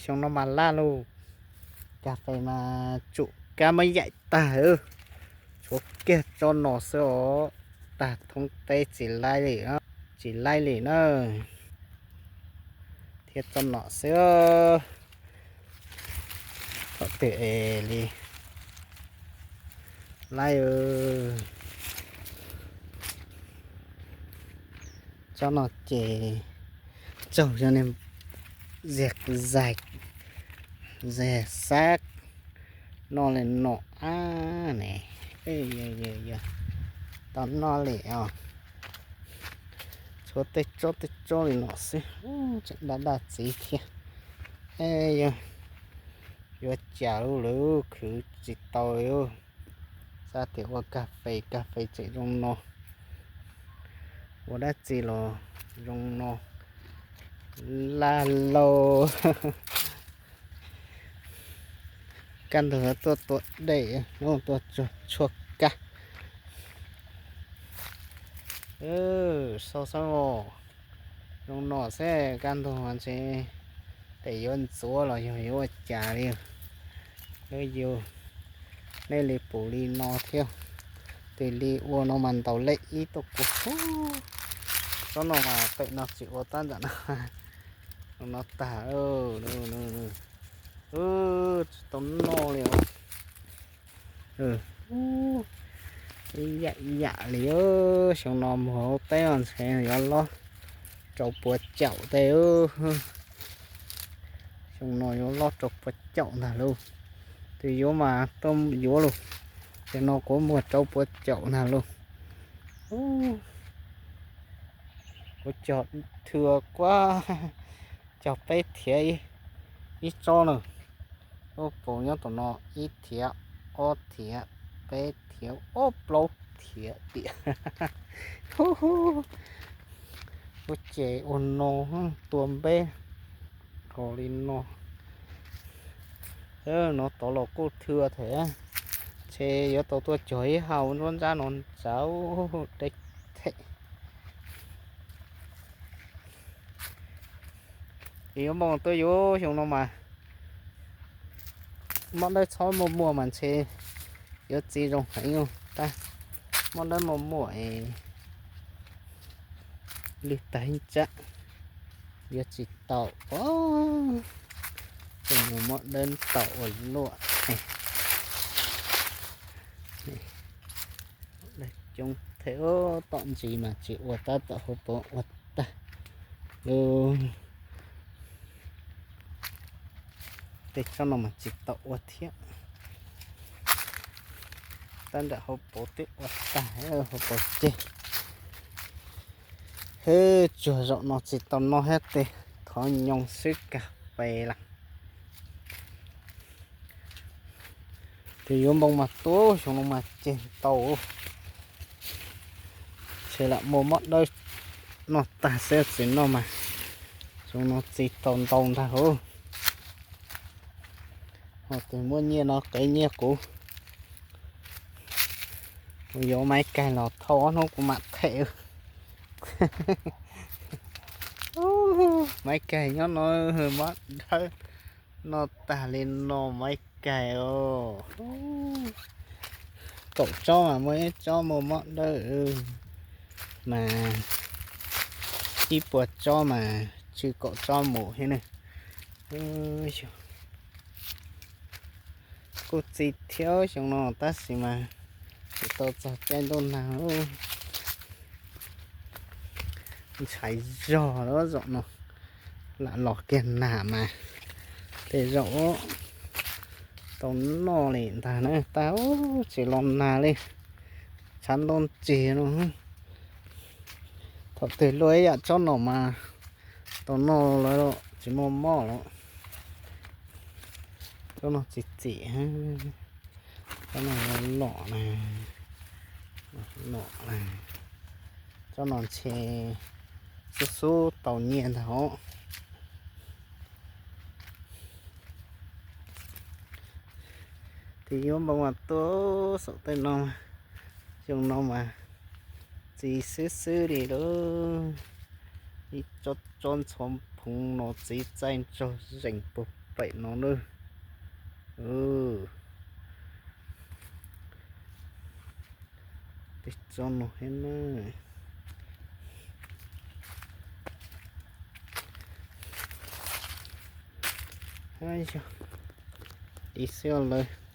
Xyoo no mas laj lauj, kas fes mas tsum kab muab yaim tag, tshuav kiag tsob no xwb os. Tag thoob teb tsis laib li, tsis laib li na, thiab tsob no xwb. Thaum twg es li laib. Tsob no ces tsaug yog ne, zag zag, zag xab, noj li no ab ne, yog tau noj li os. Tshuav tej tsob tej tsob li no xwb, tseem daj daj txiv thiab. Yog yuav cas lub lwm khwv tsis tau li. Xav tias ua kas fes, kas fes tseem zoo no, ua dab tsi los zoo no. Laj lauj. Kaj ntug tuaj tua dej, tuaj tshuab kab. Sau xab os, zoo no xwb kaj ntug ntshe tes yuav ntxuav los yog yuav ua cas li. Yus nej li pum li no thiab, tes li ua no mas ntaus lej ib tuaj kuv. Tsob no mas pem no tsis ua tab ntsam no, no tag. Tsis tau noj li. Ib yam ib yam li. Xyoo no mus hauv teb os ntshe yuav lob rau puas caum tej. Xyoo no yuav lob rau puas caum ntag lauj. Tus yuav mas tuaj yuav lauj. Xyoo no kuv muag rau puas caum ntag lauj. Kuv cog thw kuab, cog peb thiav ib tsob na. Ub, puas nyob tom no ib thiav, ob thiav, peb thiav, ob plaub thiav tiam. Ub, ces ua no tua npeb hos li no. No tod los kuj thw thiab, ntshe yuav tau tuaj cog ib hau nruab nrab no ntsav deb them. Ces yuav npoo tuaj yuav xyoo no mas mob dawb txhob muaj muaj mas ntshe yuav txi zoo heev tab. Mob dawb muaj muaj es lwg tag ib tsab yuav tsis tau os. Mob dawb tau ua luaj. Coob thiab, tom ntsis mas tsis ua tab tom hauv paus ua tag. Tej tsob no mas tsis tau ua thiab, tab nram hauv paus twb ua tag, hauv paus ceg. Hwb, tsuag zaum no tsis tau noj thiab tes thov nyoos xwb kas fes lawm. Tes yuav npoo mas tuaj xyoo no mas ceg ntau, ntshe lam muaj mob dawb noj tag xwb txiv noj mas xyoo no txi tau ntau ntag hauv. Ho tes muaj nyiaj no qev nyiaj kuv, kuv yuav Maiv Kaig los thauj ob hnub kuv mam them. Maiv Kaig nyob no mob dawb noj tag li no Maiv Kaig os. Kaum tsob mas muaj ib tsob muaj mob dawb, mas ib puas tsob mas tsw kaum tsob mus thiab ne. Kuj txi thiab xyoo no tab sis mas tsis tau txog caij ntuj nag. Ntshai zog lawm zaum no, lam los kiag nag mas tej zaum tau noj li ntag na. Tag tsis los nag li, tshav ntuj ntsig no. Thaum twg luaj ib yam tsob no mas tau noj lawm, tsis muaj mob lawm. Tsob no txi txim, tsob no lom na, lom na. Tsob no ntshe xub xub tau nyiaj ntag os. Tes yuav npoo mas tuaj saum tej no, xyoo no mas txi xwb xwb li lauj. Ib tsob tsob ntxhov phoov no txiv txaij ntsaug zeem puag pem no na. Tej tsob no thiab na. Yog ib xwb lawm.